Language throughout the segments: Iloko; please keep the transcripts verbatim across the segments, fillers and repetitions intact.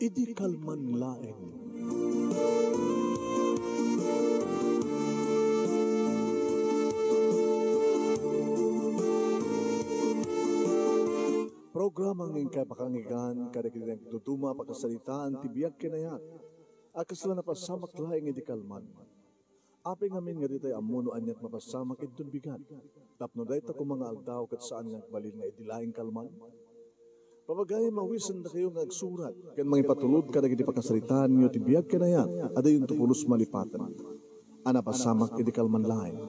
Idi kalman laeng. Programa nga inkay pakanggan kadagiti nagduduma a pakasaritaan ti biag ken ayat a kasla napasamak laeng idi kalman. Apay ngamin nga ditay ammo no aniat mapasamak inton bigat, tapno dayta koma nga aldaw ket saan nga agbalin nga idi laeng kalman? Papagayam, awisendakayo nga agsurat ken mangipatulod kadagiti pakasaritaanyo ti biag ken ayat a dayonto pulos malipaten a napasamak idi kalman laeng.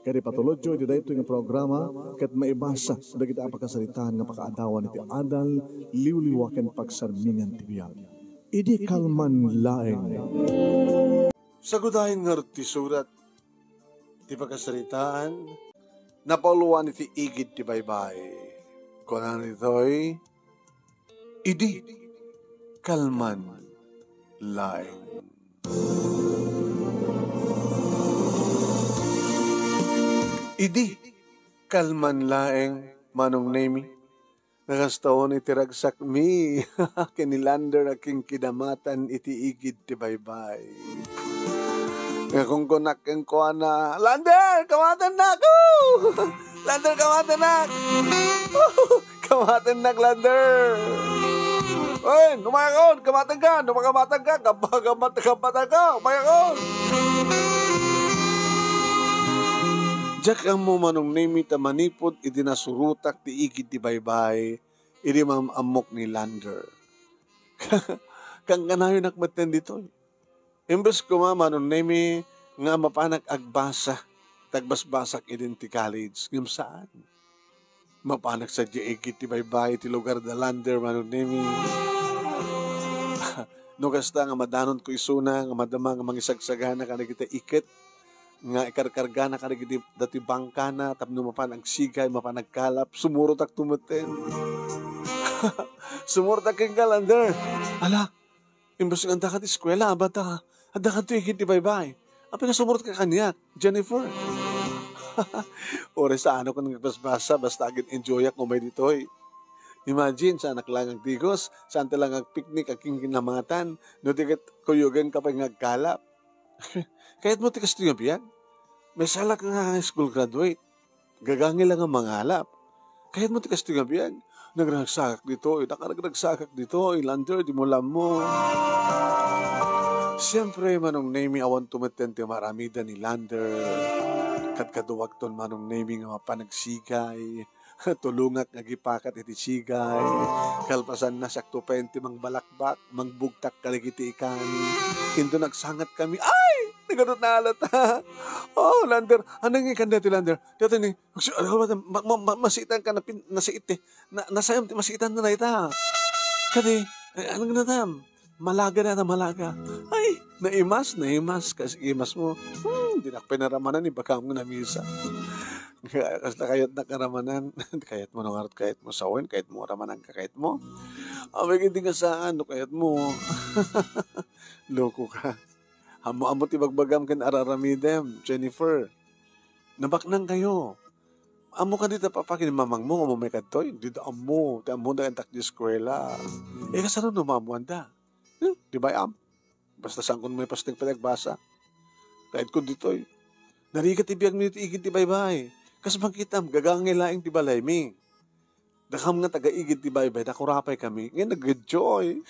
Ket ipatulodyo iti daytoy nga programa ket maibasa dagiti a pakasaritaan nga pakaadawan iti adal, liwliwa ken pagsarmingan ti biag. Idi kalman laeng. Sagudayen ngarud ti surat ti pakasaritaan, napauluan iti igid ti baybay. Kunana ditoy, idi kalman laeng. Idi kalman laeng, Manong Nemi, nagastaon iti ragsakmi ken ni Lander a kinkidamatan iti igid ti baybay. Nga kunkunak kenkuana, "Lander, kamatennak! Lander, kamatennak! Kamatennak, Lander! Oy, umayakon! Kamatenka! No makamatenka, kab-, kamat-, kamatangka! Umayakon!" Diak ammo, Manong Nemi, ta manipud idi nasurotak ti igid ti baybay, idi maam-ammok ni Lander. Kankanayonak metten ditoy. Imbes koma, Manong Nemi, nga mapanak agbasa, tagbasbasak idin ti college, ngem saan. Mapanak sadiay igid ti baybay ti lugar da Lander, Manong Nemi. No kasta nga madanonko isuna, nga madama nga mangisagsagana kadagiti iket nga ikarkargana kadagiti dati bangkana tapno mapan agsigay, mapan agkalap, sumurotakto metten. Sumurotak kenka, Lander. Ala, imbes nga addaka ti eskuela, abatta, addaka ti igid ti baybay. Apay nga sumurotka kaniak, Jennifer? Uray saanakon nga agbasbasa, basta agin-enjoyak nga umay ditoy. Imagine, saanak laeng agdigos, saanta laeng agpiknik, agkinkidamatan, no di ket kuyogenka pay nga agkalap. Kayatmo ti kastoy nga biag? Maysalak nga high school graduate. Gagangay la nga mangalap. Kayatmo ti kastoy nga biag? Nagragsakak ditoy, nakaragragsakak ditoy, Lander, dimo la ammo. Siempre, Manong Nemi, awanto metten ti maaramiden ni Lander. Kadkaduakton, Manong Nemi, nga mapan agsigay. Tulongak nga agipakat iti sigay. Kalpasanna, siakto pay ti mangbalakbak, mangbugtak kadagiti ikan. Inton nagsangatkami, ay! Nagadu ti alata. Oh, Lander. Ania nga ikan daytoy, Lander? Daytoy ni, ma-, ma-, ma-, masiitanka, napin-, nasiit ti. Na-, nasayam ti masiitanna dayta. Kadi, eh, ania nga natam? Malaga dayta, malaga. Ay, naimas, naimas. Kas imasmo, hmm, dinak pay naramanan, ibagam nga namisa. Kasla kayatnak nga ramanan. Kayatmo no ngarud, kayatmo sawen, kayatmo ramanan, kayatmo. Awan ket di nga saan, no kayatmo. Lokoka. Ammo-ammo ti bagbagam ken ar-aramidem, Jennifer. Nabaknangkayo. Ammo kadi ta papa ken mamangmo nga umay kadtoy? Dida ammo, ti ammo da entak di eskuela. Eh, kasano no maammoanda? Hmm, di bay-am? Basta saankon maipastieg pay agbasa. Kayatko ditoy. Narigat ti biagmi iti igid ti baybay. Kas makitam, gagangay laeng ti balaymi. Dakam nga taga-igid ti baybay, nakurapay kami. Ngay nag-enjoy.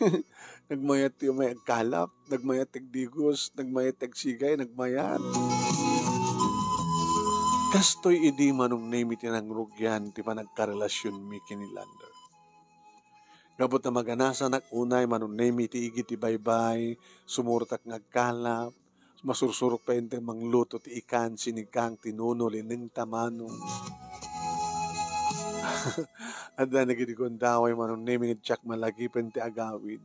Nagmayat ti umay agkalap, nagmayat ti agdigos, nagmayat ti agsigay, nagmayat. Kastoy idi Manong Nemi ti nangrugian ti panagkarelasionmi ken ni Lander. Gapu ta maganasanak unay, Manong Nemi, ti igid ti baybay, sumurotak nga agkalap, masursurok pay inton mangluto ti ikan, sinigang, tinuno, linengta, manong. Adda dagiti gundaway, Manong Nemi, nga diak malagipen ti agawid.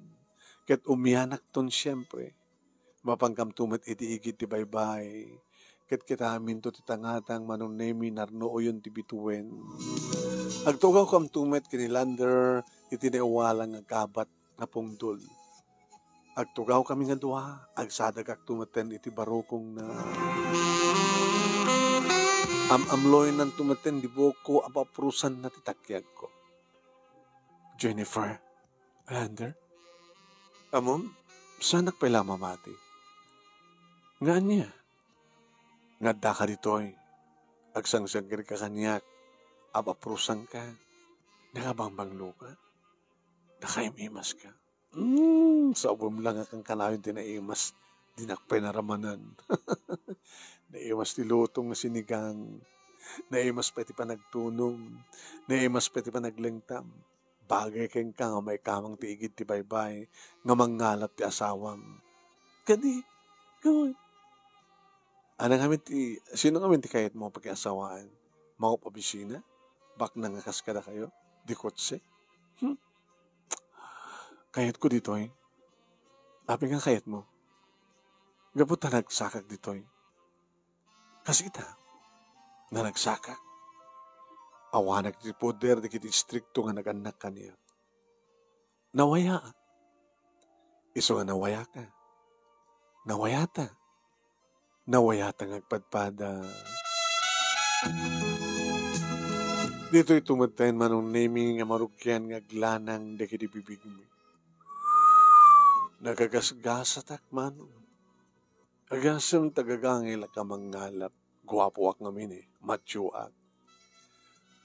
Ket umianakton, siempre. Mapankamto met iti igid ti baybay, ket kitaminto ti tangatang, Manong Nemi, narnuoyon ti bituen. Agtugawkamto met ken ni Lander iti naiwala nga kabat nga pungdol. Agtugawkami nga dua, agsadagakto metten iti barukongna. Am-amloyennanto metten di buokko a papurosanna ti takiagko. Jennifer, Lander, Ammom, saanak pay la mamati. Nga ania? Nga addaka ditoy, agsangsangirka kaniak, apaprusanka, nakabangbangloka, nakaim-imaska. Hmm, sawen la nga kankanayon ti naimas, dinak pay naramanan. Naimas ti lutong nga sinigang, naimas pay ti panagtunom, naimas pay ti panaglengtam. Bagay kenka nga maikamang ti igid ti baybay nga mangngalap ti asawam. Kadi, gawem. Ano ngamin ti, sino ngamin ti kayatmo pakiasawaan? Mangop-obisina? Baknang nga kas kadakayo? Dikotse? Hmm? Kayatko ditoy. Apay nga kayatmo? Gapu ta nagsakak ditoy. Kas ita, nga nagsakak, awanak ti poder dagiti istrikto nga nagannak kaniak. Nawayaak. Isu nga nawayaka. Nawayata. Nawayata nga agpadpada. Ditoy tumedtayen, Manong Nemi, nga marugian nga aglanang dagiti bibigmi. Nagagasgasatak, Manong. Agasem ta gagangilak a mangngalap, guapoak ngamin, eh, machoak.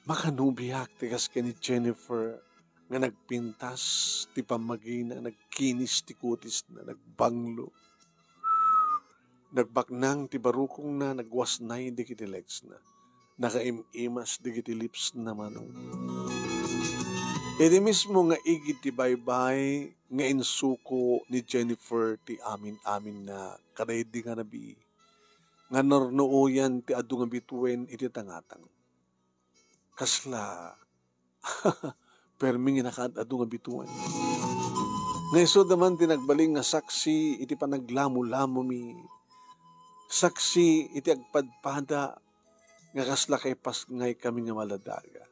Makanubiak ti kas ken ni Jennifer nga nagpintas ti pammagina, nagkinis ti kutisna, nagbanglo. Nagbaknang ti barukongna, nagwasnay dagiti legsna. Nakaim-imas dagiti lipsna, Manong. Idi mismo nga igid ti baybay nga insuko ni Jennifer ti amin-aminna kadaydi nga rabii, nga narnuoyan ti adu nga bituen iti tangatang. Kasla, permi nga nakaad-adu nga bituen. Nga isuda man ti nagbalin nga saksi iti panaglamulamomi, saksi iti agpadpada nga kasla kaipasngaykami nga maladaga.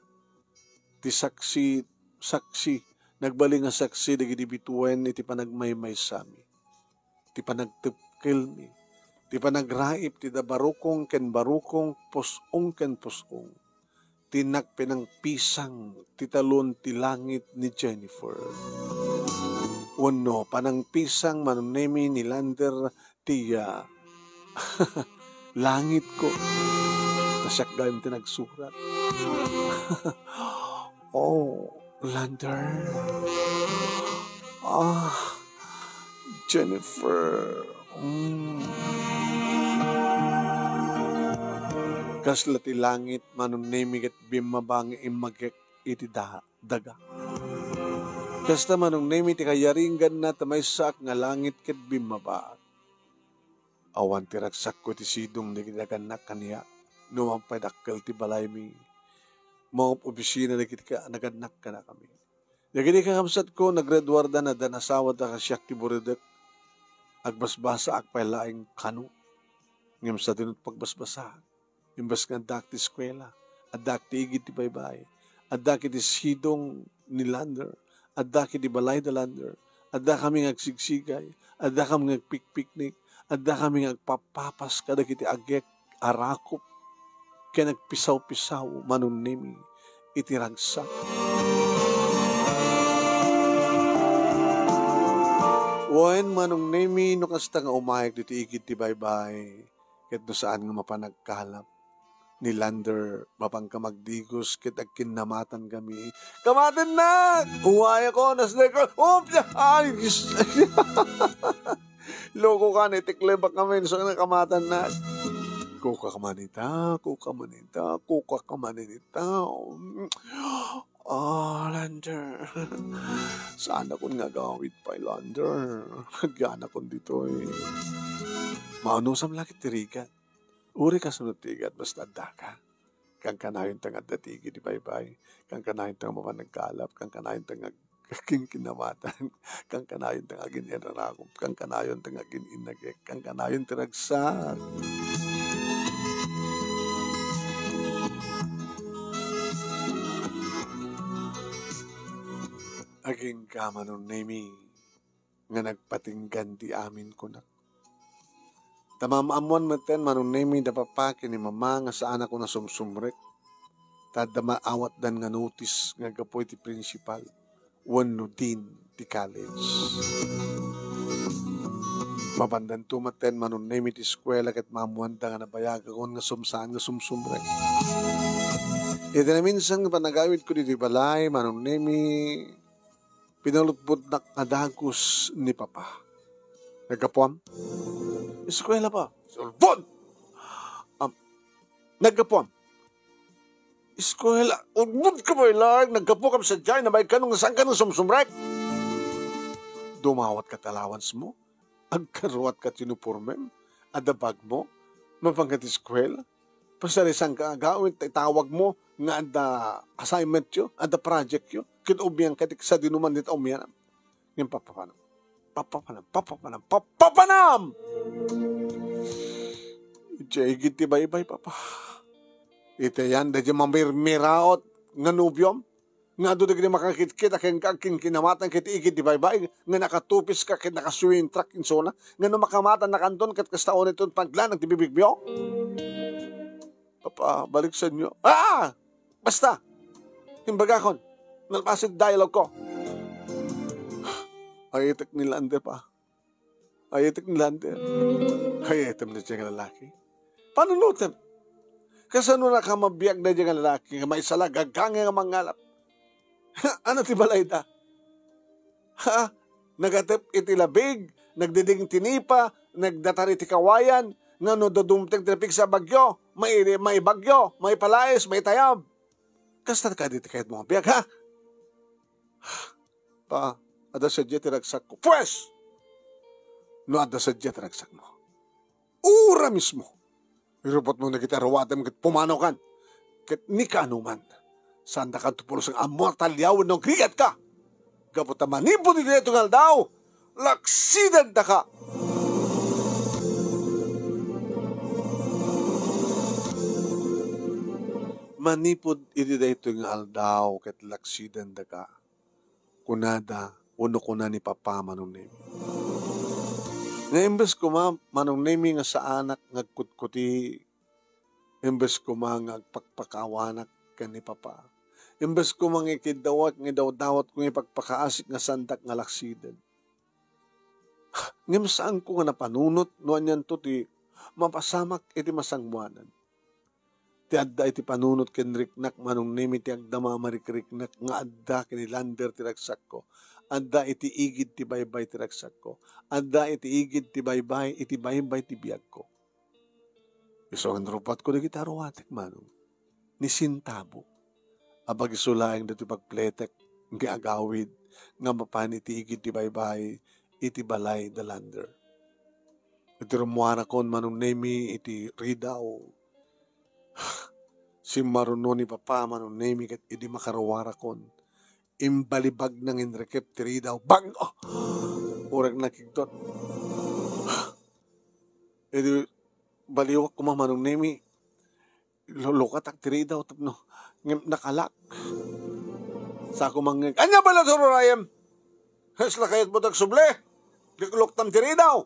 Ti saksi, saksi, nagbalin nga saksi dagiti bituen iti panagmaymaysami, ti panagtepkelmi, ti panagraip ti da barukong ken barukong, pus-ong ken pus-ong, ti nagpinangpisang ti talon ti langit ni Jennifer. Wenno, panangpisang, Manong Nemi, ni Lander ti, ah, langitko. Ta siak gayam ti nagsurat. Oh, Lander. Ah, Jennifer. Mm. Kasla ti langit, Manong Nemi, ket bimmaba nga immagek iti da-, daga. Kasta, Manong Nemi, ti kayarienganna ta maysaak nga langit ket bimmabaak. Awan ti ragsakko iti sidong dagiti nagannak kaniak, no mapay dakkel ti balaymi, mangop-obisina dagiti ka-, nagannak kadakami. Dagiti kakabsatko, nagreduarda, addan asawada, kasiak ti buredek. Agbasbasaak pay laeng kano. Ngem sadino ti pagbasbasaak. Imbes nga addaak ti eskuela, addaak ti igid ti baybay, addaak iti sidong ni Lander, addaak iti balay da Lander, addakami nga agsigsigay, addakami nga agpikpiknik, addakami nga agpappapas kadagiti agek a rakop ken agpisaw-pisaw, Manong Nemi, iti ragsak. Wen, Manong Nemi, no kasta nga umayak ditoy igid ti baybay, ket no saan nga mapan agkalap ni Lander, mapanka magdigos ket agkinnamatankami. Kamatennak! Uwayakon, nasdek, op! Ay! Lokokan, itiklebak kami, so nakamatannak. Kuka ka man ita, kuka man ita, kuka ka man ita. Ah, Lander. Saanakon nga agawid pay, Lander. Agyanakon ditoy. Maunusam la ket ti rigat. Uray kasano ti rigat, basta addaka. Kankanayonta nga adda ti igid ti baybay. Kankanayonta nga mapan nagkalap. Kankanayonta nga agkinkinamatan. Kankanayonta nga agin-irarakup. Kankanayonta nga agin-innagek. Kankanayon ti ragsak. Agingga, Manong Nemi, nga nagpatinggan ti amin kunak. Ta maam-ammoan metten, Manong Nemi, da papa ken ni mama nga saanakon a sumsumrek. Ta adda maawatdan nga notis nga gapu iti principal wenno dean college. Mapandanto maten, Manong Nemi, ti eskuela ket maammoanda nga nabayagakon nga sumsaan nga sumsumrek. Iti naminsan nga panagawidko ditoy balay, Manong Nemi, pinalutpotnak a dagus ni Papa. Naggapuam? Eskuela pa. Sulbod! Am, naggapuam? Eskuela. Ulbod ka ba, Ilag? Naggapu ka sadiay, nabayag ka no nga saan ka nang sumsumrek? Dumawat ka ti allowance mo? Agkaruat ka ti uniformem? Adda bag mo? Mapangkat eskuela? Pasarisan ka agawid ta itawag mo nga adda assignment yo, adda project yo, ket umian ka ti sadinuman dita umianam. Ngem papapanam. Papapanam, papapanam, papapanam! Idiay igid ti baybay, Papa. Iti yan, daydiay mamirmiraot nga nobiom, nga adu dagiti makakitkit a kenka agkinkinamatan ket igid ti baybay, nga nakatupiska ket nakaswing track insuna, nga no makamatannakanton ket kasta unayton paglanag ti bibigmo. Papa, baliksanyo. Ah! Basta! Imbagakon, nalpasen ti dialogue ko. Ayetek ni Lander, Pa. Ayetek ni Lander. Ayetem daydiay nga lalaki. Panunotem. Kasano naka mabiag daydiay nga lalaki nga maisala, gagangay nga mangalap? Ano ti balayda? Ha? Nagatep iti labig, nagdiding tinipa, nagdatar iti kawayan, nga no dadumteng ti napigsa a bagyo, mai-, maibagyo, maipalais, maitayab. Kasta kadi ti kayatmo nga biag, ha? Pa, adda sadiay ti ragsakko. Pues! No adda sadiay ti ragsakmo, ura mismo, irupotmo dagiti aruatem ket pumanaw kan. Ket ni kaano man, saandakan ti pulos nga ammo a taliawen no agrigat ka. Gapu ta manipud iti daytoy nga aldaw, laksidan daka. Manipud iti daytoy nga aldaw ket laksidan daka, kunada, wenno kuna ni Papa, Manong Nemi. Nga imbes koma, Manong Nemi, nga saanak nga agkutkuti, imbes koma nga agpakpakaawanak ken ni Papa, imbes koma nga ikiddawak nga idawdawatko nga ipakpakaasik nga saandak nga laksiden. Ngem saanko nga napanunot no anianto ti mapasamak iti masangoanan. Ti adda iti panunot ken riknak, Manong Nemi, ti agdama a marikriknak nga adda ken ni Lander ti ragsakko. Adda iti igid ti baybay ti ragsakko. Adda iti igid ti baybay, iti baybay ti biagko. Isu nga inrupatko dagiti aruatek, Manong, ni sentabo a pag-isu laeng ditoy pagpletek nga agawid nga mapan iti igid ti baybay iti balay da Lander. Iti rummuarakon, Manong Nemi, iti ridaw, simmaruno ni Papa, Manong Nemi, ket idi makaruarakon, imbalibagna nga inrikep ti ridaw. Bag! Oh! Uray nakigtot. Idi baliwak koma, Manong Nemi, lulukatak ti ridaw tapno ngem nakalak. Sako mangngeg, "Ania pay la ti ururayem? Kasla kayatmo ti agsubli? Di luktam ti ridaw."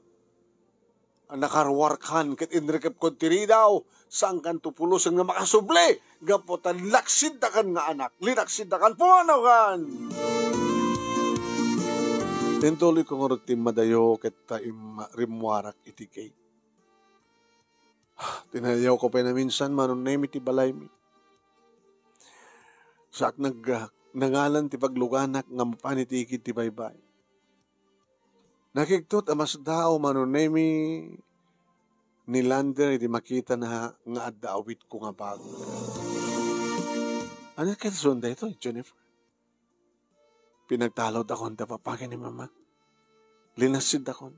Nakaruarkan ket inrikepkon ti ridaw. Saankanto pulosen nga makasubli gapu ta laksiddakan nga anak, linaksiddakan, pumanaw kan. Intuloyko ngarud ti immadayo ket ta im-, rimmuarak iti gate. Tinayawko pay naminsan, Manong Nemi, ti balaymi. Saak nag-, nangalan ti pagluganak nga mapan iti igid ti baybay. Nakigtot a masdaaw, Manong Nemi, ni Lander idi makitana nga adda awitko nga bag. Ania ket isu daytoy, Jennifer? Pinagtalawdakon da Papa ken ni Mama. Linassiddakon.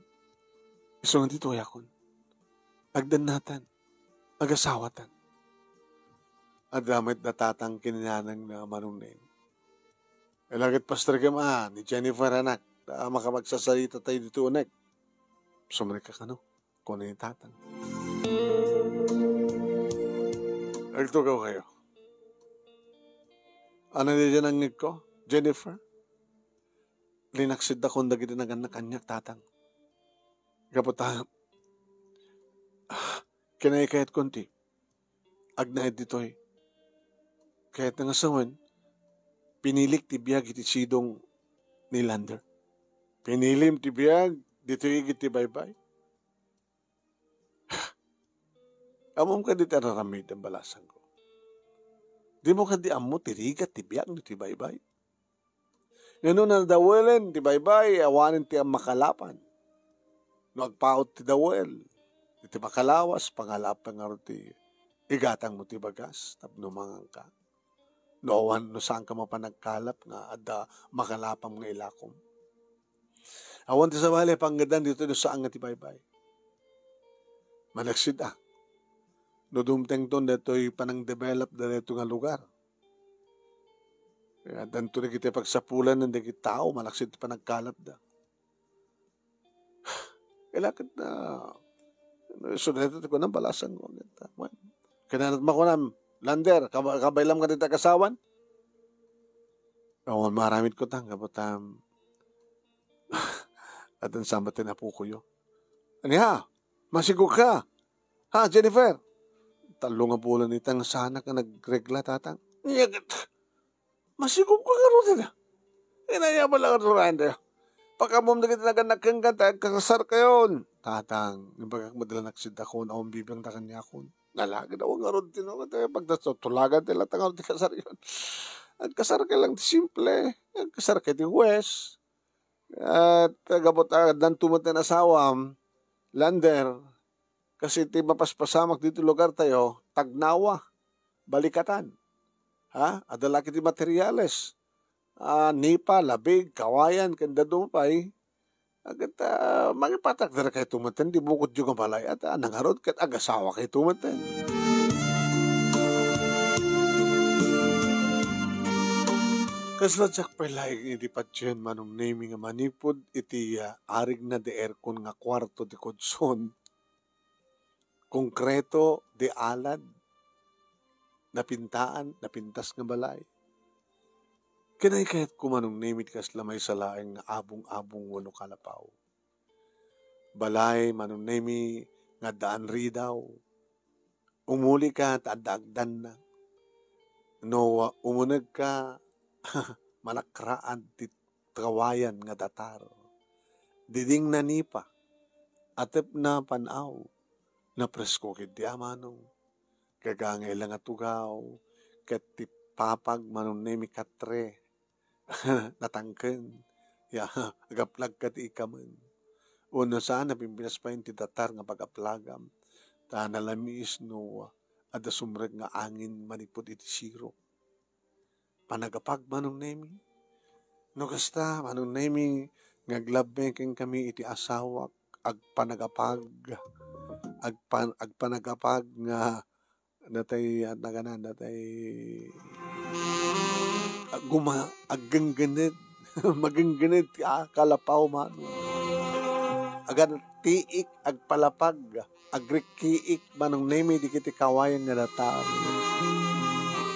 Isu nga ditoyakon. Agdannatan. Agasawatan. Adda met da Tatang ken ni Nanang na, Manong Neng. Ilagit pasterkem a ni Jennifer, anak. Ta makapagsasalita tayo dito, unek. Sumrek ka kano? Kuna ni Tatang. Agtugaw kayo. Ano di dyan ang ngeg ko, Jennifer? Linaksiddakon dagiti nagannak kaniak, Tatang. Gapu ta, ah, kinaykayatkon ti agnaed ditoy. Kayat nga sawen, pinilik ti biag iti sidong ni Lander. Pinilim ti biag ditoy igid ti baybay. Ammom kadi ti ar-aramidem, balasangko? Dimo kadi ammo ti rigat ti biag ditoy baybay? Ngano nadawelen ti baybay, awanen ti makalapan. No agpaut ti dawel, iti makalawas, pangalapan ngarud ti igatangmo ti bagas tapno manganka. No awan, no saanka mapan nagkalap nga adda makalapam nga ilakom. Awan ti sabali a pangngeddan ditoy no saan nga ti baybay. Malaksid a. No dumtengton detoy panang-develop daytoy nga lugar. Kaya danto dagiti pagsapulan dagiti tao, malaksid ti panagkalapda. Kailangan na, so, dito ko nang balasan ko. Wen, kinanat mo ko na, Lander, kaba-, kabaylam ka dito agasawan? Awan, maramit ko tang, kabutam. At ang sambat na po ko yo. Ania? Masigog ka? Ha, Jennifer? Tallo nga bulan itang sanak nga nagregla, tatang. Nyagat! Masigog ka ngarud ida. Inayabal lang ito, Ryan, tayo. Pakammom dagiti nagannak kenka, ta agkasar kayon. Tatang, imbagak madala naksidakon, awan bibiang da kaniakon. Nalagid awan ngarud ti no, tayo pagdatso, tulagan ti latang ngarud ti kasar yon. Agkasar kay lang ti simple. Agkasar kay ti huwes. At, ah, gabot, ah, danto met ti asawam, Lander, kasi ti mapaspasamak dito lugar tayo, tagnawa, balikatan. Ha? Adda la kiti materiales. Ah, nipa, labig, kawayan, ken dadduma pay. Ket, ah, mangipatak dira kay tumeten di bukod yo nga balay. At, ah, nangarod ket agasawa kay tumeten. Kasla diak pay laeng idi patien Manong Nemi nga manipud iti, ah, arigna di aircon nga kuarto di kudson. Konkreto di alad, napintaan, napintas nga balay. Kinaykayatko Manong Nemi ti kasla maysa laeng nga abong-abong wenno kalapaw. Balay Manong Nemi nga addaan ridaw. Umulika ta adda agdanna. No umunegka, manakraad ti kawayan nga datar. Didingna nipa, atepna pan-aw, napresko ketdi a Manong. Gagangay la nga tugaw, ket ti papag Manong Nemi katre, natangken, ya, agaplagka ti ikamen. Wenno saan a pimpinas pay ti datar nga pagaplagam, ta nalamiis no adda sumrek nga angin manipud iti sirok. Panagapag, Manong Nemi. No kasta, Manong Nemi, nga aglabmi kenkami iti asawak, agpanagapag, agpan-, agpanagapag nga natay, ah, naganan, natay, ah, guma-, aggenggened, magenggened ti, ah, kalapaw, Manong. Agan tiik, agpalapag, agrikkiik Manong Nemi dagiti kawayan nga datar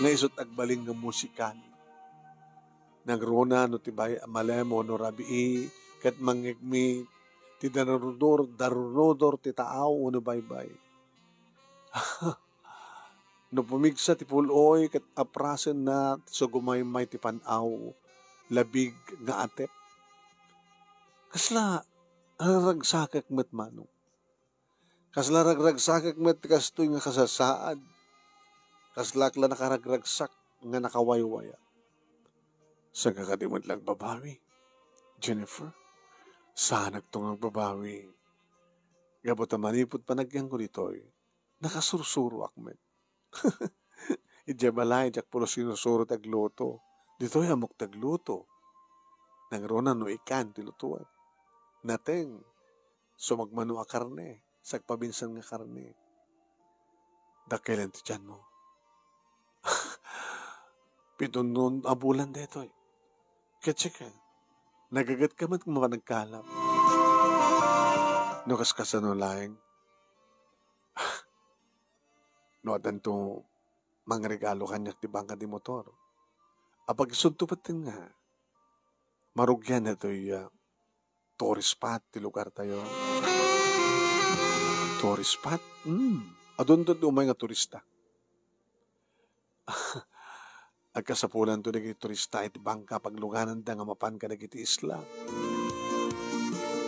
nga isut' agbalin nga musikami. Nangruna no ti bay-, malem wenno rabii ket mangngegmi ti danrudor, darrudor ti taaw wenno baybay. No pumigsa ti pul-oy ket aprasenna, so gumaymay ti pan-aw, labig nga atep. Kasla ragragsakek met, Manong. Kasla ragragsakek met ti kastoy nga kasasaad. Kaslak la nakaragragsak nga nakawaywaya. Saan ka kadi met la agbabawi, Jennifer? Saanakto nga agbabawi. Gapu ta manipud panagyanko ditoy, nakasursuroak met. Idiay balay, diak pulos sinursuro ti agluto. Ditoy, ammok ti agluto. Nangruna no ikan ti lutuan. Nateng, sumagmano a karne, sagpabinsan nga karne. Dakkel ti tianmo. Pitunnon a bulan daytoy. Ket sika, nagagetka met nga managkalap. No kaskasano laeng, no addanto mangregalo kaniak ti bangka ti motor. Apag isunto met nga, marugian daytoy, ah, tourist spot ti lugartayo. Tourist spot? Hmm. Adunto ti umay nga turista. Agkasapulanto dagiti turista iti bangka paglugananda nga mapan kadagiti isla.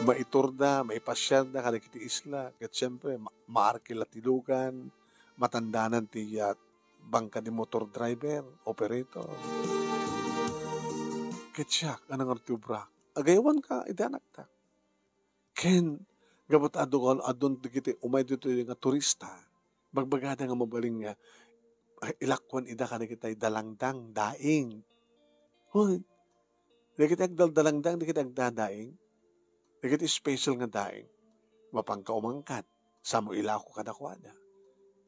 Maiturda, maipasiarda kadagiti isla, ket siempre, ma-, maarkila ti lugan, matandanan ti, ah, bangka ni motor driver, operator. Ket siak, a nangruna ti obrak, agaywanka iti anakta. Ken, gapu ta adu-, adun dagiti umay ditoy nga turista, bagbagada nga mabalin nga, ay, ilakuan ida kadagiti dalangdang, daing. Hoy, dagiti agdaldalangdang, dagiti agdadaing, dagiti special nga daing, mapanka umangkat, samo ilako kadakuada.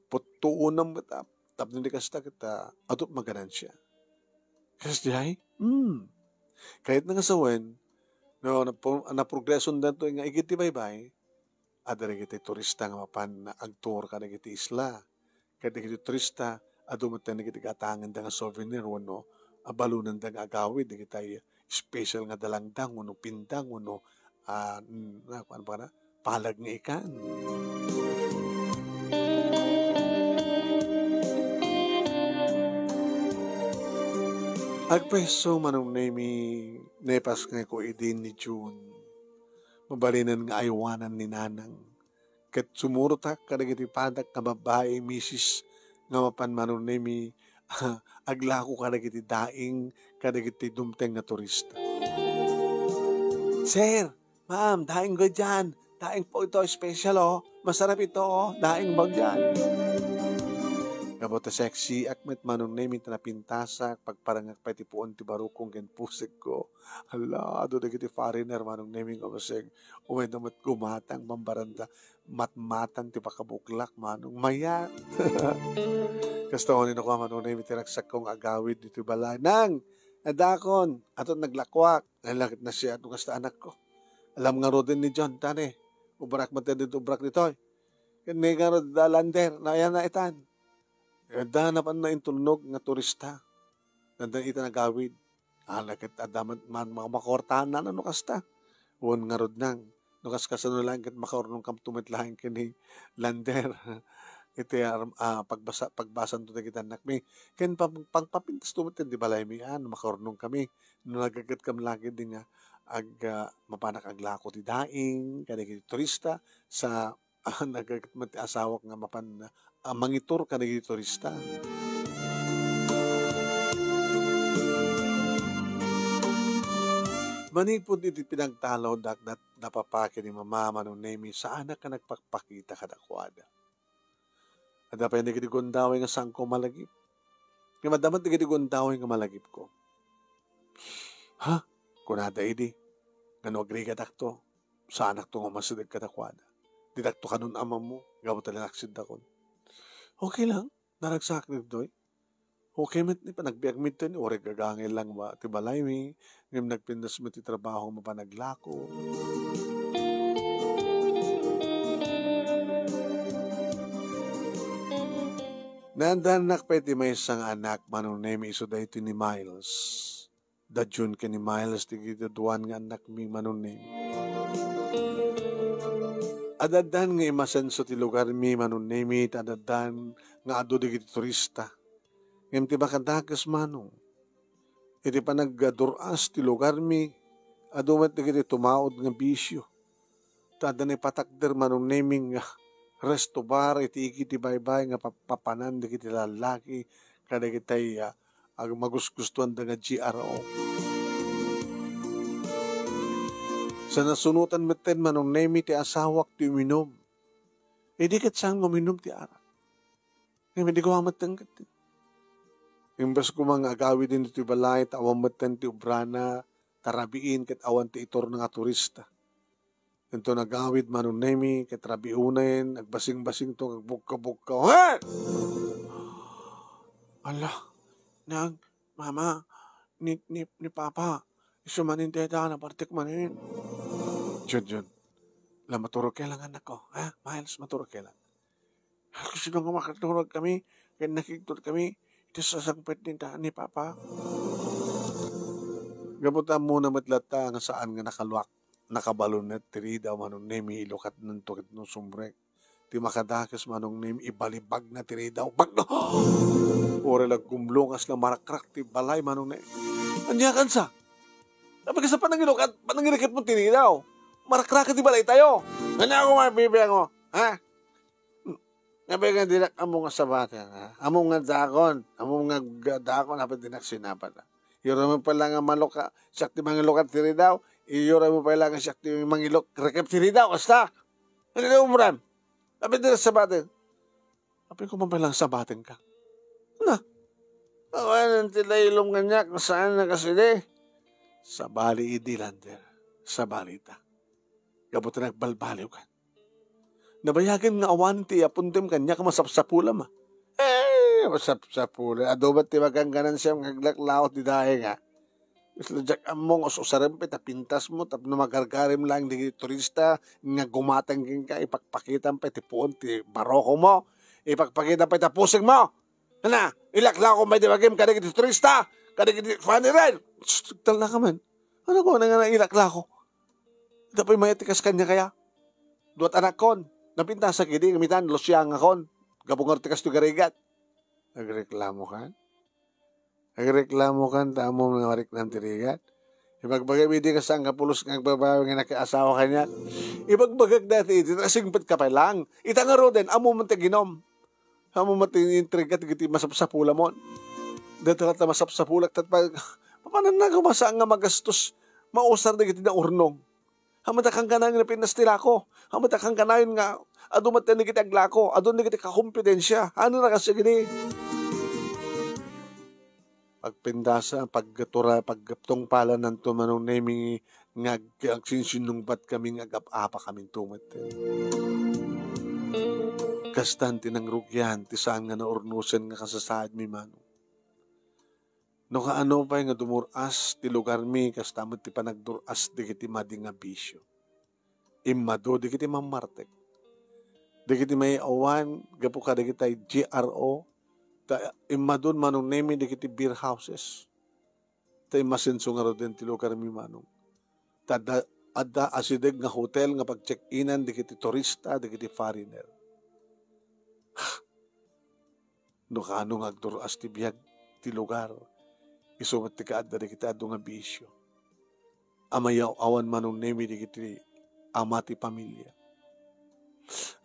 Puttuonam met, ah, tapno di kasta ket, ah, adu ti maganansia. Kasdiay? Hmm. Kayatna nga sawen, no, napro-, naprogreson daytoy nga igid ti baybay, adda dagiti turista nga mapan agtour kadagiti isla. Ket dagiti turista, adu met dagiti gatangenda nga souvenir wenno abalonenda nga agawid dagiti special nga dalangdang wenno pindang wenno, ah, n-, na-, ano ba na? Palag nga ikan. Agpresso, Manong Nemi, naipasngayko idi ni June. Mabalinen nga aywanan ni Nanang. Ket sumurotak kadagiti padak nga babbai, misis, nga mapan, Manong Nemi, aglako kadagiti daing kadagiti dumteng nga turista. "Sir, ma'am, daing gayam. Daing po ito, special, oh. Masarap ito, oh. Daing po yan." Gapu ta sexiak met, Manong Nemi, ta napintasak, pagparangak pay ti puon ti barukong ken pusigko. Hala, adu dagiti foreigner, Manong Nemi, nga umasig. Umayda met gumatang, mambaranda. Matmatan ti pakabuklak, Manong. Mayat. Kasta uni no kua, Manong Nemi, ti ragsakko nga agawid ditoy balay. "Nang, adakon, adu ti naglakuak." Ay, lakit na siya, adu kasta anakko. Alam ngaruden ni John, tani. Obrak met ditoy, obrak ditoy. Ken ni ngarud da lander, nayan na itan. Adda napan naintulnog nga turista. Dandan ita nagawid. Ah, ket adda man, man, makakortahan na, no kasta. Wen ngarud nang, no kaskasano laeng ket makaurnongkam to met laeng ken ni lander. Iti, ah, pagbasa-, pagbasanto dagiti annakmi. Ken pag-, pagpapintas to met ken di balaymi, ah, no makaurnongkami. No naggagetkam lagi di nga ag-, ah, mapanak aglako ti daing, kadagiti turista, sa Ah, naggaget met ti asawak nga mapan, ah, mangitur kadagiti turista. Manipud iti pinagtalawdak, dat-, napapa ken ni Mama, Manong Nemi, saanak nga nagpakpakita kadakuada. Adda pay dagiti gundaway nga saanko malagip. Ngem adda met dagiti gundaway nga malagipko. "Ha?" kunada idi. "Ngano agrigadakto? Saanakto nga umasideg kadakuada. Didakto kanon amammo, gapu ta linaksidakon." "Okay lang, naragsak ditoy. Okay met ni panagbiagmi ditoy, ni uray gagangay lang ba ti balaymi, ngem nagpintas met ti trabaho mapan aglako." Naandanak pay ti maysa nga anak, Manong Nemi, isu daytoy ni Miles. Da June ken ni Miles ti giduduan nga annakmi, Manong Nemi. Adaddan nga imasenso ti lugarmi, Manong Nemi, ta adaddan nga adu dagiti turista. Ngem ti makadakes, Manong, iti panagdur-as ti lugarmi, adu met dagiti tumaud nga bisio. Ta adda ni patakder, Manong Nemi, nga resto bar iti igid ti baybay nga papapanan dagiti lallaki kadagiti, ah, ag-, magusgustoanda nga G R O. Sa nasunotan metten, Manong Nemi, ti asawak ti uminum. Idi ket saan nga uminum ti arak. Ngem idi kua metten ket, imbes koma nga agawiden ditoy balay, ta awan metten ti obrana, ta rabiin ket awan ti iturna nga turista. Inton agawid, Manong Nemi, ket rabiunen, agbasingbasingto, agbukka-bukka. "He!" "Ala, nang, mama, ni, ni, ni papa, isu manen dayta, napartek manen." "Jun, Jun, la maturog ka lang, anakko, ha? Miles, maturog ka lang." Kasino nga makaturog kami, ken nakigtot kami, iti sasangpet ni ta-, ni Papa. Gapu ta ammona met latta nga saan nga nakaluak, nakabalunet ti ridaw, Manong Nemi, ilukatnanto ket no sumrek. Ti makadakes, Manong Nemi, ibalibagna ti ridaw. Bagno! Uray la gumlongas la marakrak ti balay, Manong Nemi. Ania kansa? Apay kasta panangilukat, panangirikitmo ti ridaw? Marakraken ti balaytayo. Ania koma bibianmo, ha? Nga biag nga dinak ammo nga sabaten, ha? Ammo nga dakon, ammo nga ga-, dakon, apay dinak sinabat, ha? Iyuray mo pay la nga malok-, siak ti mangilok ti ridaw, iyuray mo pay la nga siak ti mangilok, rekep ti ridaw, kasta? Ania ti umram? Apay dinak sabaten? Apay koma pay la nga sabatenka? Na, awanen ti lailom kaniak, saan nga kasidi? Sabali idi, Lander. Sabali ita. Gapu ta nagbalbaliwkan. Nabayagen nga awan ti iyapontem kaniak a masapsapulam, a. Eh, masapsapulam. Adu met ti makankanansiam nga aglaklawot ti daeng, a. Isla diak ammo nga us-usarem pay ta pintasmo tapno magargarem laeng dagiti turista nga gumatang kenka, ipakpakitam pay ti puon ti barokomo, ipakpakitam pay ti pusingmo. Ana, ilaklakom pay ti bagim kadagiti turista, kadagiti foreigner. Sus, talna ka man. Ania koma nga ilaklako? Ita pay mayat ti kas kaniak aya? Duat anakkon, napintasak idi, ngem ita, nalusiangakon. Gapu ngarud ti kastoy nga rigat. Agreklamokan? Agreklamokan ta ammom nga mariknam ti rigat? Ibagbagam idi nga saan ka pulos nga agbabawi nga nakiasawa kaniak. Ibagbagak dayta idi, ta singpetka pay laeng. Ita ngaruden, ammom ti aginom. Ammom ti intriga dagiti masapsapulamon. Dayta latta masapsapulak, tat pa-, papananna koma saan nga magastos, mausar dagiti naurnong. Haanmo ta kankanayon nga napintas ti lako. Haanmo ta kankanayon nga adu met dagiti aglako, adu dagiti kakompetensia. Ania a kas dagidi? Pagpindasa, pagtura-, pagtungpalananto, Manong Nemi, nga ag-, agsinsinnungbatkami nga agap-apakaminto met. Kastan ti nangrugian ti saan nga naurnosen nga kasasaadmi, Manong. No kaano pay nga dumur-as ti lugarmi, kasta met ti panagdur-as dagiti madi nga bisio. Immadu dagiti mammartek. Dagiti maiawan gapu kadagiti G R O, ta immadun, Manong Nemi, dagiti beer houses. Ta immasenso ngaruden ti lugarmi, Manong. Ta adda, adda asideg nga hotel nga pag-check-inan dagiti turista, dagiti foreigner. No kaano nga agdur-as ti biag ti lugar, isu met ti kaadda dagiti adu nga bisio. A mayaw-awan, Manong Nemi, dagiti ama ti pamilia.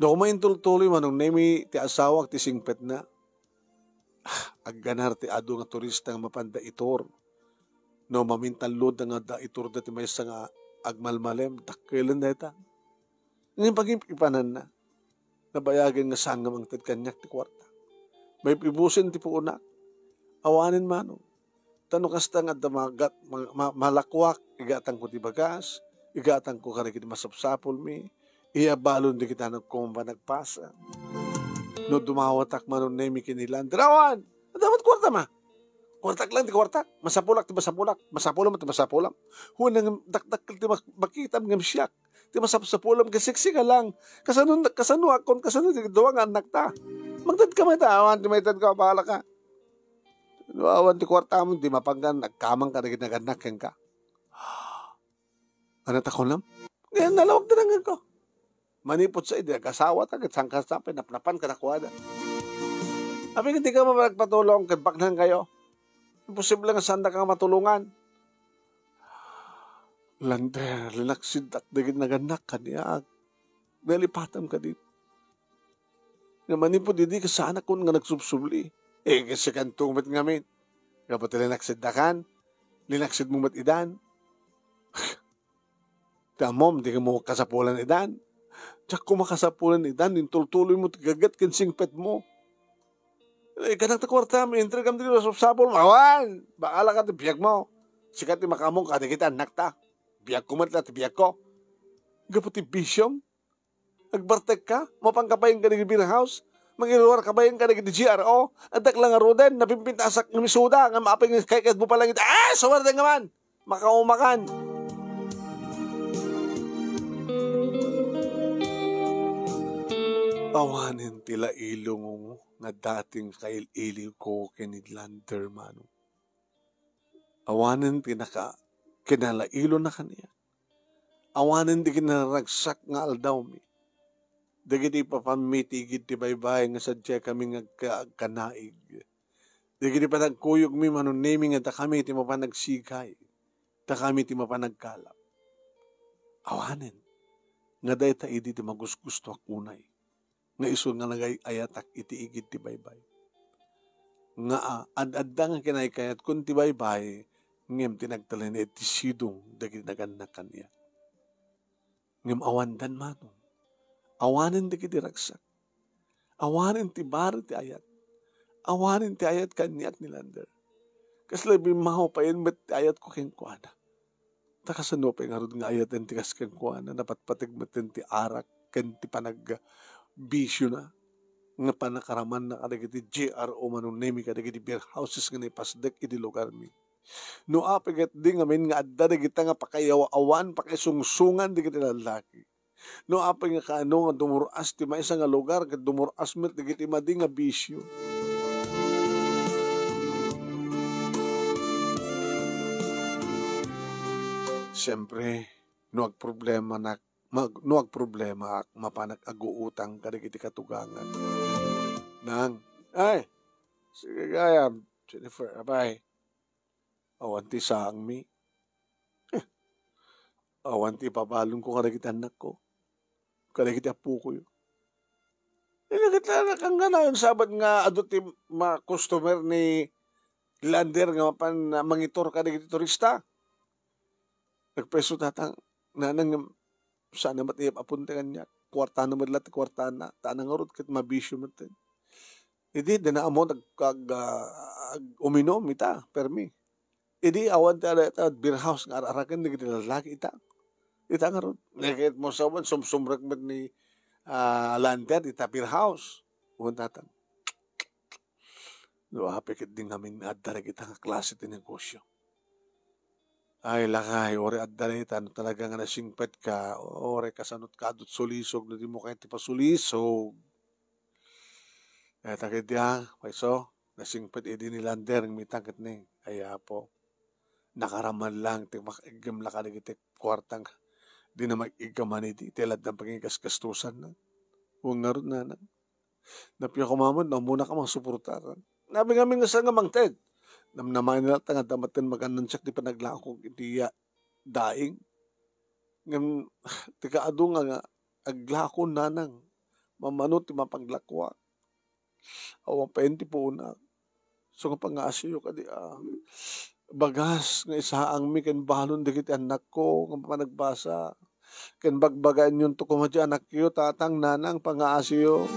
No koma intultuloy, Manong Nemi, ti asawak ti singpetna, agganar ti adu nga turista nga mapanda itur. No mamintalloda nga adda iturda ti maysa nga agmalmalem, dakkelenda ita. Ngem pagip-ipananna, nabayagen nga saan nga mangted kaniak ti kuarta. Maib-ibusen ti puonak. Awanen, Manong. Ta no kasta nga adda magat-, ma-, ma-, malakuak, igatangko ti bagas, igatangko kadagiti masapsapulmi, iyabalon dagiti anakko a panagpasa. No dumawatak, Manong Nemi, ken ni Lander, awan! Adda met kuartam, a. Kuartak laeng ti kuartak. Masapulak ti masapulak. Masapulam ti masapulam. Wen, ngem dakdakkel ti mak-, makitam ngem siak ti masapsapulam ket siksika laeng. Kasano, kasanoakon, kasano ti dua nga annakta? Magtedka met, awan ti maitedko, bahalaka. No awan ti kuartam, di mapanka, agkamangka dagiti nagannak kenka. Ania ti kunam? Ngem nalawag ti nangngegko. Manipud sa idi, agasawata ket saan kasta pay napnapan kadakuada. Apay ket dika man agpatulong ket baknangkayo? Imposible nga saandaka nga matulongan. Lander, linaksiddak dagiti nagannak kaniak. Nalipatam kadi. Nga manipud idi, kasaanakon nga nagsubsubli. Eh, ket sikanto met ngamin. Gapu ti linaksiddakan, linaksidmo met idan. Ti ammom, dika mo kasapulan idan. Diak koma kasapulan idan, intultuloymo ti gaget ken singpetmo. Eh, kanak ti kuartam, intregam ti masapsapulmo. Awan! Bahalaka ti biagmo. Sika ti makaammo kadagiti annakta. Biagko met la ti biagko. Gapu ti bisiom. Agbartekka, mapanka pay ken kadagiti beer house, mangiruarka pay ken kadagiti G R O, addak la ngaruden, napimpintasak ngem isuda, ngem apay nga kaikadmo pay laeng ita, ah, suwerte nga man! Makaumakan! Awanen ti lailongmo nga dating kail-iliwko ken ni Lander, Manong. Awanen ti naka-, kinalailona kaniak. Awanen dagiti naragsak nga aldawmi. Dagiti ipapanmi ti igid ti baybay nga sadiay kami nga agka-, agkanaig. Dagiti panagkuyogmi, Manong Nemi, nga dakami ti mapan agsigay, dakami ti mapan agkalap. Awanen. nga dayta idi ti magusgustoak unay, nga isu nga nagay-ayatak iti igid ti baybay. Nga, a, ad-adda nga kinaykayatkon ti baybay, ngem ti nagtalinaed ti sidong dagiti nagannak kaniak. Ngem awandan manon. Awanen dagiti ragsak. Awanen ti baro ti ayat. Awanen ti ayat kaniak ni Lander. Kasla bimmaho payen met ti ayatko kenkuana. Ta kasano pay ngarud nga ayaten ti kas kenkuana, napatpateg metten ti arak ken ti panagbisiona, nga pannakaramanna kadagiti G R O, Manong Nemi, kadagiti beer houses nga naipasdek iti lugarmi. No apay ket di ngamin nga adda dagita nga pakaiyaw-awan, pakaisungsungan dagiti lallaki. No apay nga kaano nga dumur-as ti maysa nga lugar ket dumur-as met dagiti madi nga bisio. Siempre, no agproblemanak, mag-, no agproblemaak, mapanak aguutang kadagiti katugangak. Nang, ay, sige gayam, Jennifer, abay. Awan ti saangmi. Eh, awan ti ipabalonko kadagiti annakko, kadagiti appokoyo. Ina ket la, nakangnganayon sabad nga adu ti ma-, customer ni Lander nga mapan, ah, mangitur kadagiti turista. Nagpayso tatang, nanang, saan met iyap apunta kaniak. Kuartana met la ti kuartana. Ta nangarud ket mabisio met. Idi, dina ammo nag-, ag-, ah, ag-, uminom ita, permi. Idi awan ti ada ita beer house nga ar-araken dagiti lalaki ita. Ita ngarud. Nakit mo sawan, sumsumrek met ni, ah, Lander ita beer house. Wen tatang. No, apay ket di ngamin adda dagita nga klase ti negosio. Ay, lakay, uray adda dayta, no talaga nga nasingpetka, uray kasano't kadu't sulisog, no di mo kayat ti pasulisog. Eh, ta ket dia, payso, nasingpet idi ni Lander, mitangket ni, ay, apo. Nakaraman lang, ti mak-, igem la kadagiti kuartang, di na mag-igem man idi, ti laddan pangigasgastusan na. Wen ngarud, nanang. Napia koma met no ammonak a mangsuporta. Nabi ngamin nga saan nga mangted. Namnamaen la ta nga adda met ti maganansiak ti panaglako iti ya-, daing. Ngem, ti kaadu nga, nga aglako nanang. Mamano ti mapaglakuak. Awan payen ti puonak. So nga pangaasiyo kadi, ah, bagas nga isaangmi ken balon dagiti annakko nga managbasa. Ken bagbagaennyo koma diay annakyo, tatang, nanang, pangaasiyo.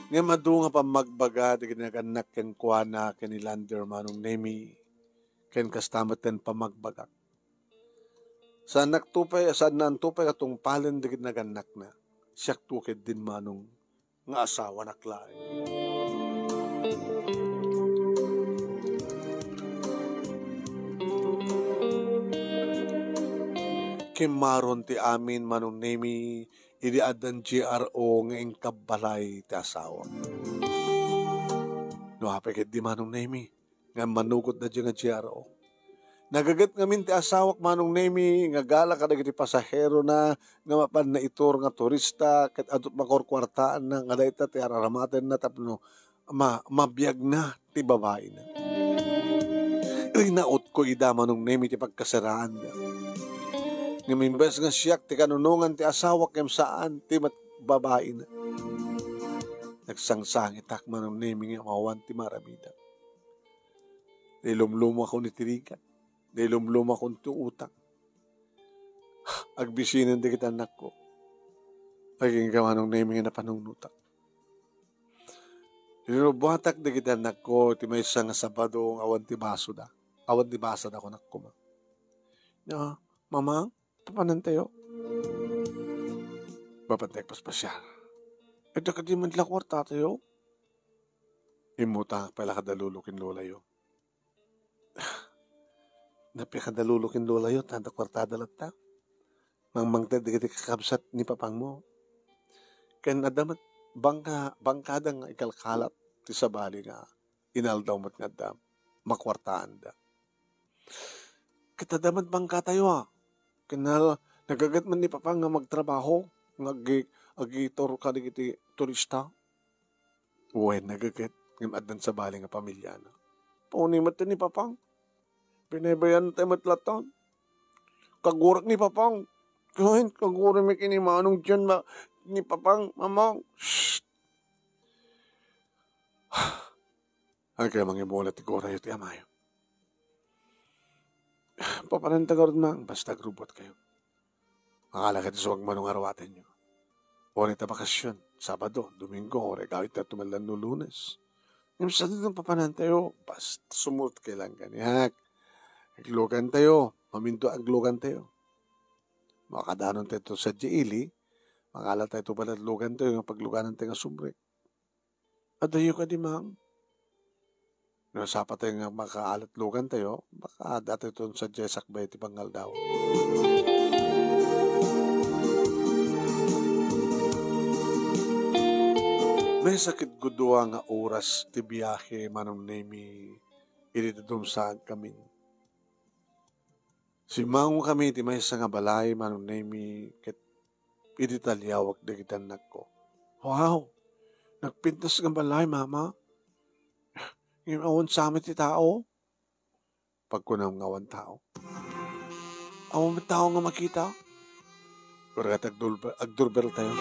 Ngem adu nga pammagbaga dagiti nagannak kenkuana ken ni Lander, Manong Nemi, ken kasta met ti pammagbagak. Saannakto pay, saannanto pay a tungpalen dagiti nagannakna. Siakto ketdin, Manong, nga asawanak laeng. Kimmaron ti amin, Manong Nemi, idi addan G R O nga inkabbalay ti asawak. No apay ketdi, Manong Nemi, nga manugotda diay nga G R O. Nagaget ngamin ti asawak, Manong Nemi, nga gala kadagiti pasaherona nga mapan naitur nga turista ket adu ti makurkuartaanna nga dayta ti ar-aramatenna tapno ma-, mabiagna ti babaina. Rinautko ida, Manong Nemi, ti pagkasaraanda. Ngem imbes nga siak ti kanunongan ti asawak ngem saan ti met babaina. Nagsangsangitak, Manong Nemi, ngem awan ti maaramidak. Nailumlumakon iti rigat. Nailumlumakon ti utang. Agbisinen dagiti annakko. Agingga, Manong Nemi, nga napanungnotak. Inrubbuatak dagiti annakko ti maysa nga Sabado nga awan ti basoda. Awan ti basada, kunak koma. Ah, Mamang, tapanantayo. Babat nagpaspasiar. Ita kadi met la kuartatayo? Immutangak pay la kada lolo ken lolayo. Napia kada lolo ken lolayo, ta adda kuartada latta. Mangmangted dagiti kakabsat ni papangmo. Ken adda met bangka-, bangkada nga ikalkalat ti sabali nga inaldaw met nga adda makuartaanda. Ket adda met bangkatayo, a. Ken na-, nagaget met ni Papang nga magtrabaho, nga agi-, agitur kadagiti turista. Wen, nagaget, ngem addan sabali nga pamiliana. Pauni met ni Papang. Binaybayan tayo met latta. Kagurek ni Papang. Ken, kagurek mi ken ni Manong John, ma-, ni Papang, Mamang. Shh! Agay mangimulat ti gurayo ti amayo. Papananta garud, Mang, basta agrubbuat kayo. Makala kayo ti suag mano nga aruatenyo. Uray ta bakasyon, Sabado, Domingo, uray gawid ta tumallan no Lunes. Ngem saan ti papanantayo? Basta sumurot kayo lang kaniak. Aglugan tayo, maminto aglugan tayo. Makadanon tayo to sa ili, makala tayo to pala aglugan tayo, nga pagluganan tayo nga sumrek. Adayo kadi, Mang? No, sapatayo nga makaalatlugan tayo, baka datayo ton sadiay sakbay ti pangaldaw. Maysa ket dua nga oras ti biahe, Manong Nemi, idi dadumsaag kamin. Simmangokami iti maysa nga balay, Manong Nemi, ket idi taliawak dagiti annakko. Wow! Nagpintas nga balay, Mama. Ngem awan sa met ti tao. Pagkunam nga awan tao. Awan met tao nga makita. Kurgat agdurbe-, agdurbel tayo.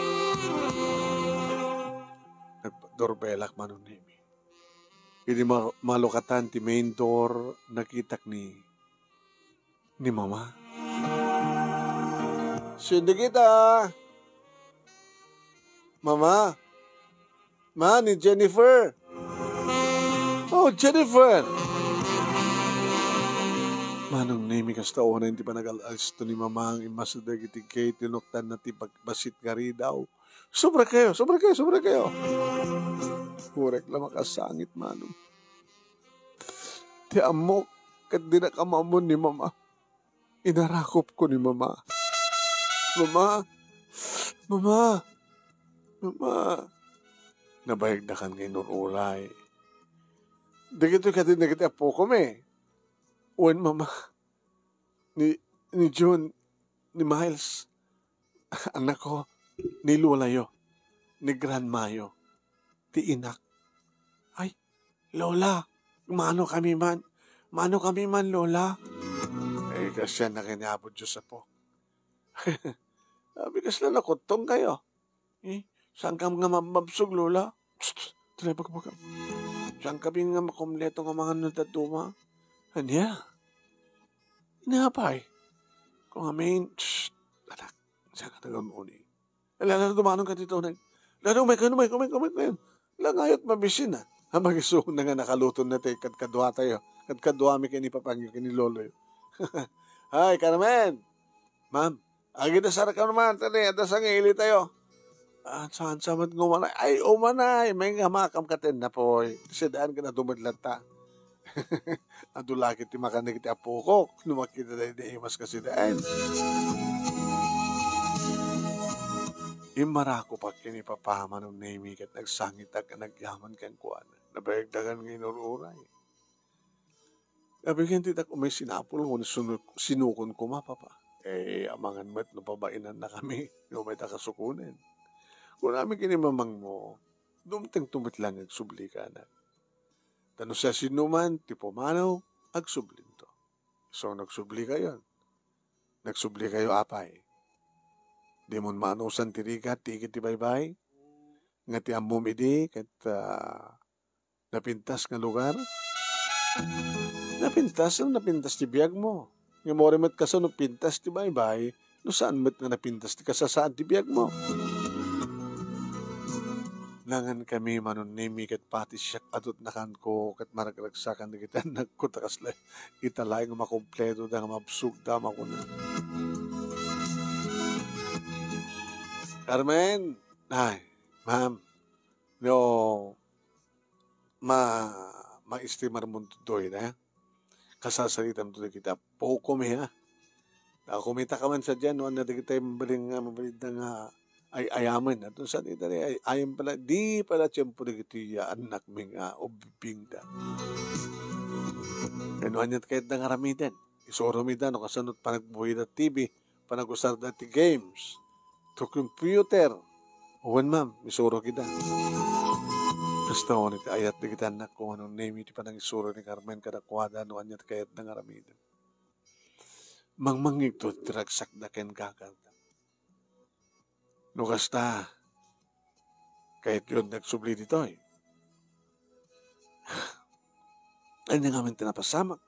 Nagdurbelak, Manong Nemi. Idi ma-, malukatan ti main door, nakitak ni, ni Mama. Sino kita? Mama? Ma, ni Jennifer. Oh, Jennifer! Manong Nemi, kasta unay ti panagal-alisto ni Mama nga immasideg iti gate, tinuktanna ti pag-, bassit nga ridaw. Sobra kayo, sobra kayo, sobra kayo. Kurek la makasangit, Manong. Ti ammok, ket dinak ammo ni Mama. Inarakopko ni Mama. "Mama! Mama! Mama!" Nabayagdakan nga inur-uray. "Dagitoy kadi dagiti appokom, eh." "Wen, Mama. Ni, ni Jun, ni Miles, annakko, ni Lolayo, ni Grandmayo, ti inak." "Ay, Lola, mano kami man? Mano kami man, Lola?" "Eh, kasyan na kay ni Apo Diyos, apo." "Abi, kasla nakuttong kayo. Eh, saan ka nga mabmabsog, Lola?" "Psst, psst, tuloy pagbagam. Saan ka bin nga makumpleto nga mangan no dadduma?" "Ania? Ania pay?" "Kung amin, psst, anak, saan ka taga-uni?" Ala, ala, dumanon ka dito, nag-, ala, umay kayo, umay, umay, umay kayo. Ala, ngayot mabisin, ah. Ang mag-iso na nga nakaluto na tayo, kadkadwa tayo. Kadkadwa mi kini papangyo, kini loloyo. Ay, Carmen! Ma'am, agidasar ka naman, tani, adda sangili tayo. Ah, saan sa mat ngumanay? Ay, umanay, may nga makam katen na po, eh. Sidaan ka na dumadlat ta. Adu lagi ti makan dagiti apokok no makita daydi imas kasidaen. Immarakop ken ni Papa Manong Nemi ket nagsangitak nga nagyaman kenkuana. Nabayagdakan nga inur-uray. Abigen ti dak umay sinapul, ngem sinu-, sinukon koma, Papa. Eh, amangan met no pabainanna kami, no may ta kasukonen. Kunami ken ni mamangmo, dumteng to met lang agsubli ka, anak. Ta no siasinoman ti pumanaw, agsublinto. So, nagsubli kayon. Nagsubli kayo, apay. Dimon maanusan ti rigat, ti igid ti baybay. Nga ti ammom idi, ket, ah, napintas nga lugar. Napintas, no napintas ti biagmo. Nga mori met kasano pintas ti baybay, no saan met nga napintas ti kasasaan ti biagmo. Nangan kami Manong Nemi ket pati siak adut nakanko ket maragragsakan dagiti annakko ta kasla ita laeng nga makumpleto da nga mabsog da makuna. Carmen, ay, ma'am, no, ma-, maestimar mo toy, eh? Kasasaritam to dagiti appokom, ha? Ta kumita ka man sadiay, no, ania dagiti mabalin nga, mabalin nga ay-ayamen. Aton saan ita, ay, ayam pala, di pala tiempo dagiti ya, annak mi nga ubbing da. Ken no aniat kayat da nga aramiden? Isuro mi da, no, kasano panagbuhi da T V, panagusar da ti games, to computer. Wen, ma'am, isuro kita. Kasta wen iti ayat dagiti annakko, Manong Nemi, ti panangisuro ni Carmen kadakuada no ania ti kayatda nga aramiden. Mangmangngegto ti ragsakda ken gagarda. No kasta, kayatyo nga agsubli ditoy. Ania ngamin ti napasamak?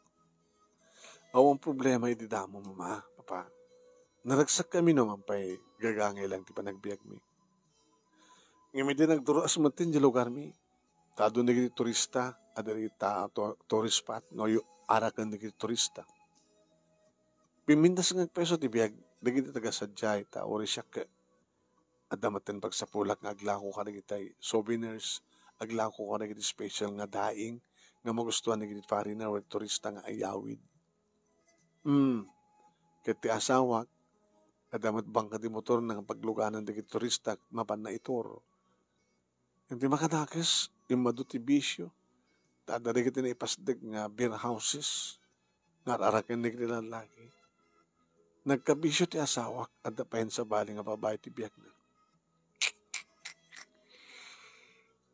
Awan problema idi damo, Mama, Papa. Naragsakkami no man pay gagangay lang ti panagbiagmi. Ngem idi nagdur-as metten ti lugarmi, ta adu dagiti turista, adda dagiti ta-, to-, tourist spot, no, yu-, araken dagiti turista. Pimmintas nga agpeso ti biag dagiti taga-sadiay, ta uray siak, adda metten pagsapulak nga aglako kadagiti souvenirs, aglako kadagiti special nga daing nga magustuhan dagiti foreigner wenno turista nga ayawid. Hmm. Ket ti asawak, adda met bangka ti motorna nga pagluganan dagiti turista mapanna itur. Iti makadakes, immadu ti bisio. Ta adda dagiti naipasdek nga beer houses nga ar-araken dagiti lallaki. Nagkabisio ti asawak, adda payen sabali nga babai ti biagna.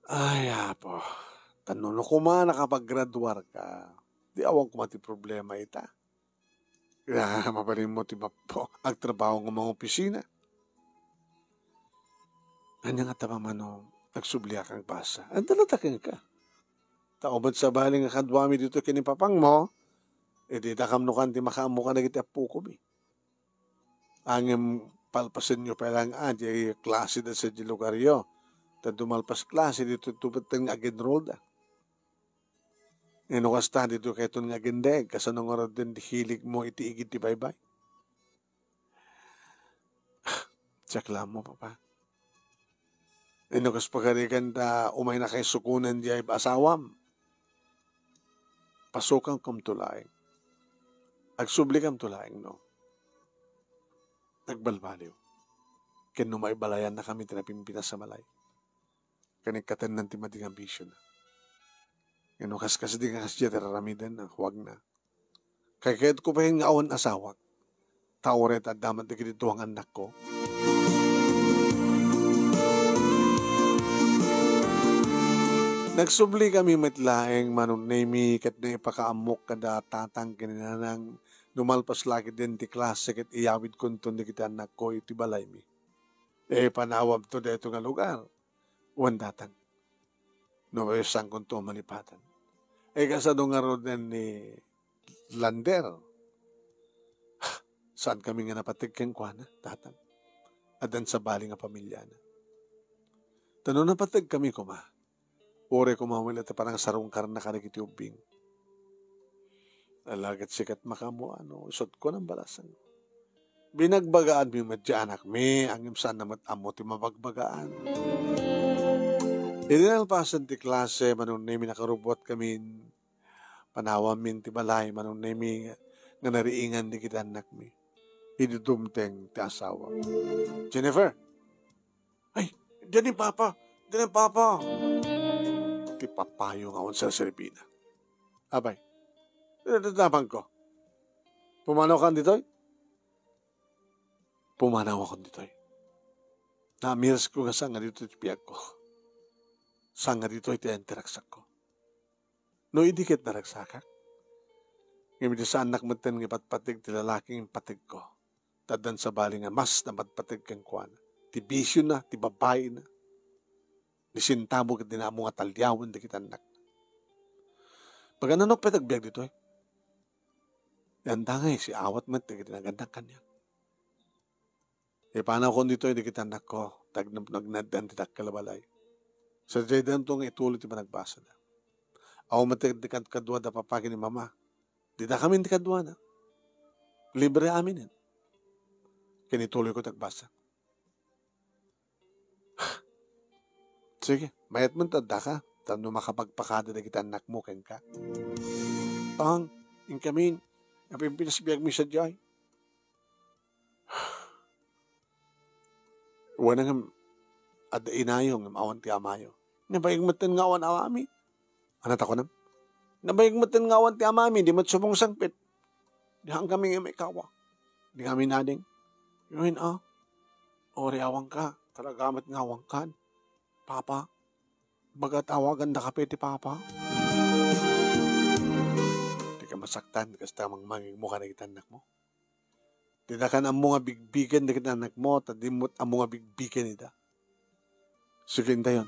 Ay, Apo, ta no, no koma nakapaggraduarka, di awan koma ti problema ita. Kaya mabalinmo ti mappo, agtrabaho nga mangopisina. Ania nga ta mamano, agsubliak agbasa. Adda latta kenka. Ta umat sabali nga kaduami dito ken ni papangmo, idi dakam no kan ti makaammo kadagiti appokomi. Ngem palpasenyo pay lang a, di klase da sa di lugaryo. Ta dumalpas klase dito, tupetten nga ag-enroll da. Ngem no kasta, dito kayton nga agindeg, kasano ngaruden ti hiligmo iti igid ti baybay? Siak la ammo, Papa. Ngem no kas pagarigan ta umaynakay sukonen diay asawam, pasukankamto laeng. Agsublikamto laeng, no? Nagbalbaliw. Ken no maibalayannakami ti napimpinas a balay, ken ikkatennan ti madi nga bisiona. Ngem no kaskasdi nga kasdiay ti ar-aramiden, a, huwagna. Kaykayatko pay nga awan asawak, ta uray ta adda met dagiti dua nga annakko. Nagsublikami met laeng, Manong Nemi, ket naipakaammok kada tatang ken ni nanang no malpas la ketdin ti klase ket iyawidkonton dagiti annakko iti balaymi. Ipanawamto daytoy nga lugar, wen datang. No mabisankonto a malipatan. Ay, kasano ngaruden ni Lander? Saankami nga napateg kenkuana, tatang. Addan sabali nga pamiliana. Ta no napategkami koma, uray koma met la ti panangsarungkarna kadagiti ubbing. Alagad sika ti makaammo no isutko nan balasang. Binagbagaanmi met ti anakmi, ngem saanna met ammo ti mabagbagaan. Idi nalpasen ti klase, Manong Nemi, nakarubbuatkamin. Panawanmin ti balay, Manong Nemi, nga nariingan dagiti annakmi. Idi dumteng ti asawa. Jennifer! Ay, diay ni Papa! Diay ni Papa! Ti papayo nga awan serserbina. Abay, dadamagko. Pumanaw kan ditoy? Pumanaw akon ditoy. Naamiresko nga saan nga ditoy ti biagko. Saan nga ditoy ti ayan ti ragsakko. No idi ket naragsakak, ngem idi saannak metten nga ipatpateg ti lalaki nga impategko, ta addan sabali nga mas napatpateg kenkuana, ti bisiona, ti babaina, ni sentabo ket dina ammo nga talliawen dagiti annakna. Pagananok pay ti agbiag ditoy. Anda ngay, siawat met dagiti nagannak kaniak. Ipanawkon ditoy dagiti annakko, ta agna-, agnanadan ti dakkel a balay. Sadiay danto nga ituloy ti panagbasada. Awan met ti kad-, kaduada, Papa ken ni Mama. Didakamin ti kaduana. Libre aminen. Ken ituloyko ti agbasa. Sige, mayat man ta addaka, tapno makapagpakada dagiti annakmo kenka. Tang, inkamin, napimpinas biagmi sadiay. Wen ngem, adda inayo ngem awan ti amayo. Nabayag metten nga awan amami. Ania ti kunam? Nabayag metten nga awan ti amami, di met sumungsangpet. Diankami nga maikawa. Di kami nading. Wen a. Uray awanka, talaga met nga awankan. Papa, Baga tawaganda ka pay ti papa? Dika masaktan, kasta mangmangegmo kadagiti annakmo. Dinakan ammo nga bigbigen dagiti annakmo, ta dimmo ammo nga bigbigen ida. Sige, intayon.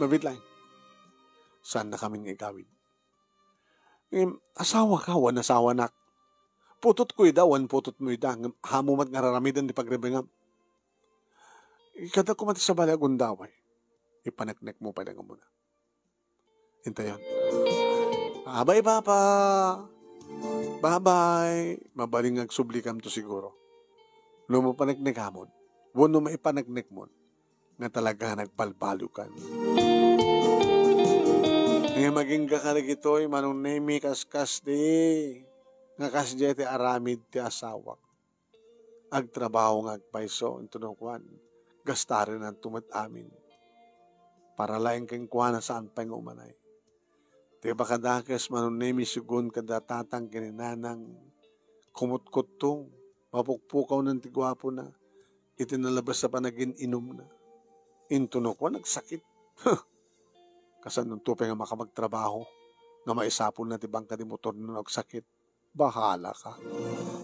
Mabiit laeng. Saannakamin nga igawid. Ngem, asawaka, wen asawanak. Putotko ida, wen putotmo ida. Ngem, haanmo met nga ar-aramiden ti pagribingam. Kada koma ti sabali a gundaway, ipaneknekmo pay nga umuna. Intayon. Babay, Papa! Babay! Mabalin nga agsublikam to siguro. No mapaneknekamon, wenno maipaneknekmon, nga talaga nga nagbalbaliwkan. Nga maginggaka dagitoy, Manong Nemi, kaskasdi, nga kasdiay ti aramid ti asawak. Agtrabaho nga agpayso, intono kuan, gastarenanto met amin. Para laeng kenkuana, saan pay nga umanay. Ti pakadakes, Manong Nemi, sugon kada tatang ken ni nanang, kumutkuttong, mapukpukawnan ti guapona iti nalabes a panagin-inumna. Intono kuan, agsakit. Huh! Kasano pay nga makapagtrabaho nga maisapulna ti bangka ti motorna no agsakit? Bahalaka.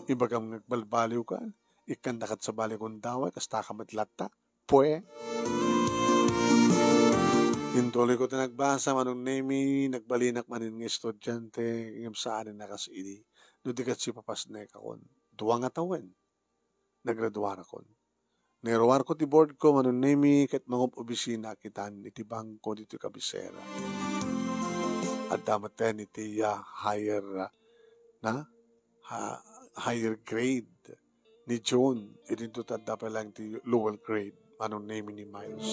Ibagam nga agbalbaliwka, ikkanda ket sabali a gundaway, kastaka met latta. Pue. Intuloyko ti nagbasa, Manong Nemi, nagbalinak manen nga estudiante, ngem saanen a kas idi. No di ket sipapasnekakon. Dua nga tawen, nagraduarakon. Nairuarko ti boardko, Manong Nemi, ket mangub-obisina a kitan iti bangko ditoy kabisera. Adda met iti, ah, higher, ah, na? Ha-, higher grade ni June, idinto ta adda pay laeng ti lower grade, Manong Nemi, ni Miles.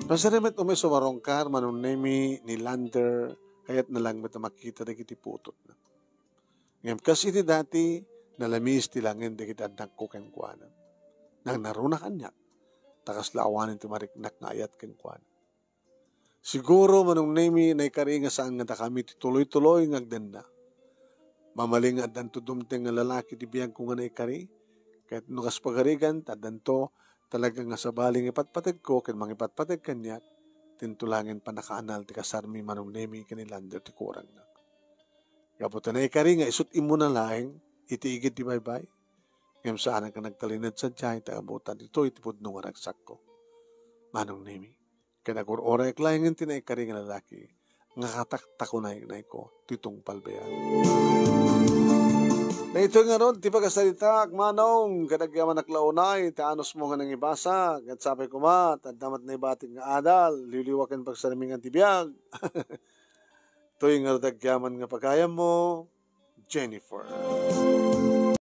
Pasari met umay sumarungkar, Manong Nemi, ni Lander, kayatna laeng met a makita dagiti putotna. Ngem kas iti dati, nalamiis ti langen dagiti annakko kenkuana. Nangnaruna kaniak, ta kasla awanen ti mariknak nga ayat kenkuana. Siguro, Manong Nemi, naikari nga saan nga dakami ti tuloy-tuloy nga agdenna. Mamalin nga addanto dumteng nga lalaki ti biagko nga naikari, ket no kas pagarigan, ta addanto, talaga nga sabali nga ipatpategko ken mangipatpateg kaniak, dinto laengen pannakaanal ti kasarmi, Manong Nemi, ken ni Lander ti kurangna. Gapu ta naikari nga isut' immuna laeng iti igid ti baybay, ngem saanak nga nagtalinaed sadiay ta abutan ditoy ti pudno nga ragsakko. Manong Nemi, ken agur-urayek laengen ti naikari nga lalaki nga kataktakunaynayko ti tungpal biag. Daytoy ngarud ti pagasaritaak, Manong, ket agyamanak la unay ti anusmo nga nangibasa, ket sapay koma, ta adda met naibatik nga adal, liwliwa ken pagsarmingan ti biag. Toy ngarud agyaman nga pagayammo, Jennifer.